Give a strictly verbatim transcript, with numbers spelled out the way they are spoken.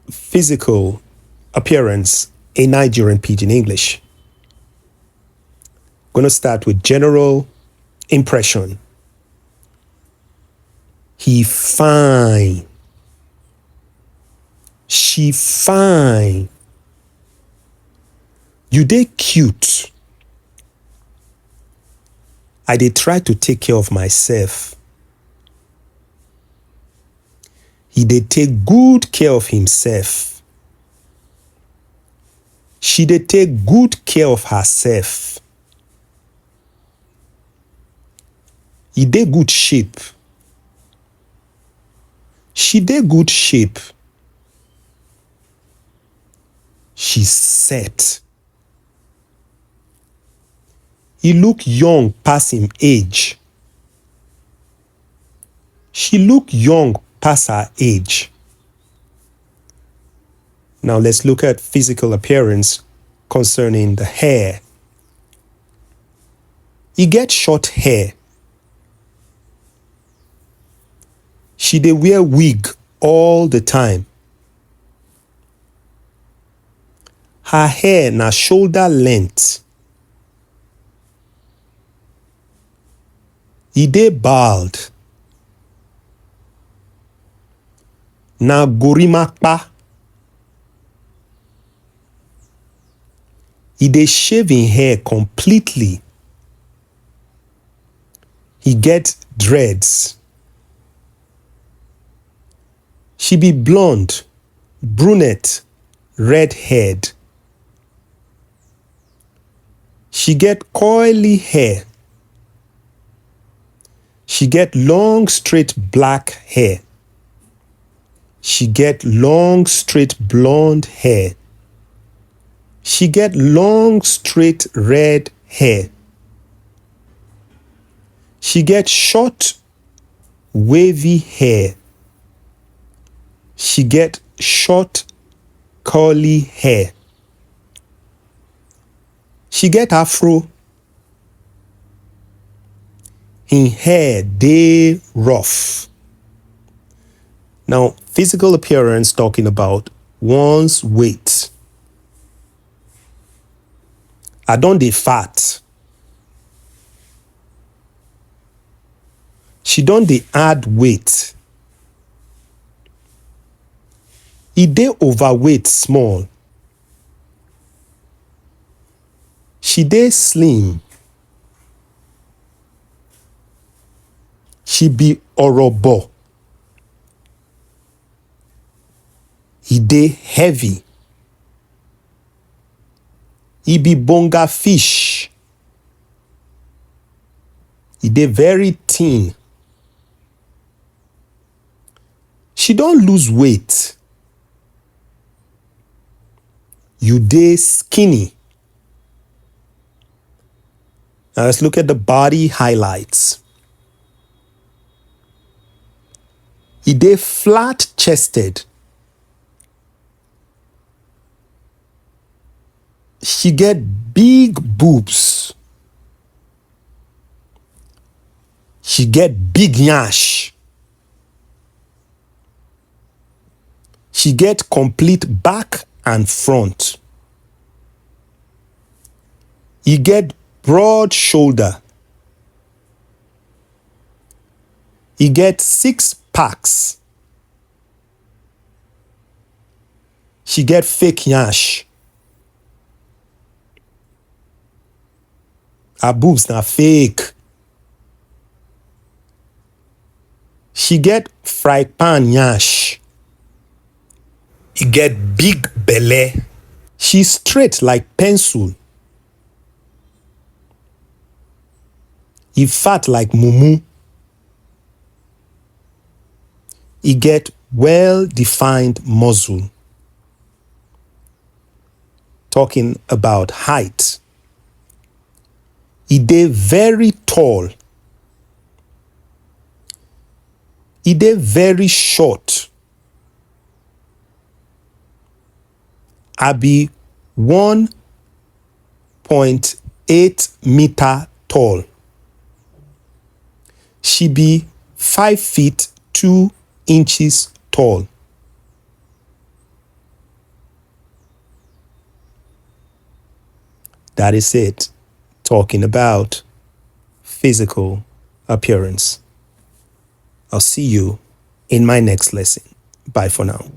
Physical appearance in Nigerian Pidgin English. Gonna start with general impression. He fine. She fine. You dey cute. I dey try to take care of myself. He dey take good care of himself. She dey take good care of herself. E dey good shape. She dey good shape. She set. E look young pass him age. She look young pass her age. Now let's look at physical appearance concerning the hair. E get short hair. She dey wear wig all the time. Her hair na shoulder length. E dey bald. Na gorimapa. E dey shave him hair completely. He get dreads. She be blonde, brunette, red-haired. She get curly hair. She get long straight black hair. She get long straight blonde hair. She get long straight red hair. She get short wavy hair. She get short curly hair. She get afro. Him hair dey rough. Now, physical appearance talking about one's weight. I don dey fat. She don dey add weight. E dey overweight small. She dey slim. She be orobo. E dey heavy. E be bonga fish. E dey very thin. She don lose weight. You dey skinny. Now let's look at the body highlights. E dey flat chested. She get big boobs. She get big nyash. She get complete back and front. E get broad shoulder. E get six packs. She get fake nyash. Her boobs na fake. She get fry pan nyash. E get big belle. She straight like pencil. E fat like mumu. E get well-defined muscle. Talking about height. E dey very tall. E dey very short. I be one point eight meter tall. She be five feet two inches tall. That is it. Talking about physical appearance. I'll see you in my next lesson. Bye for now.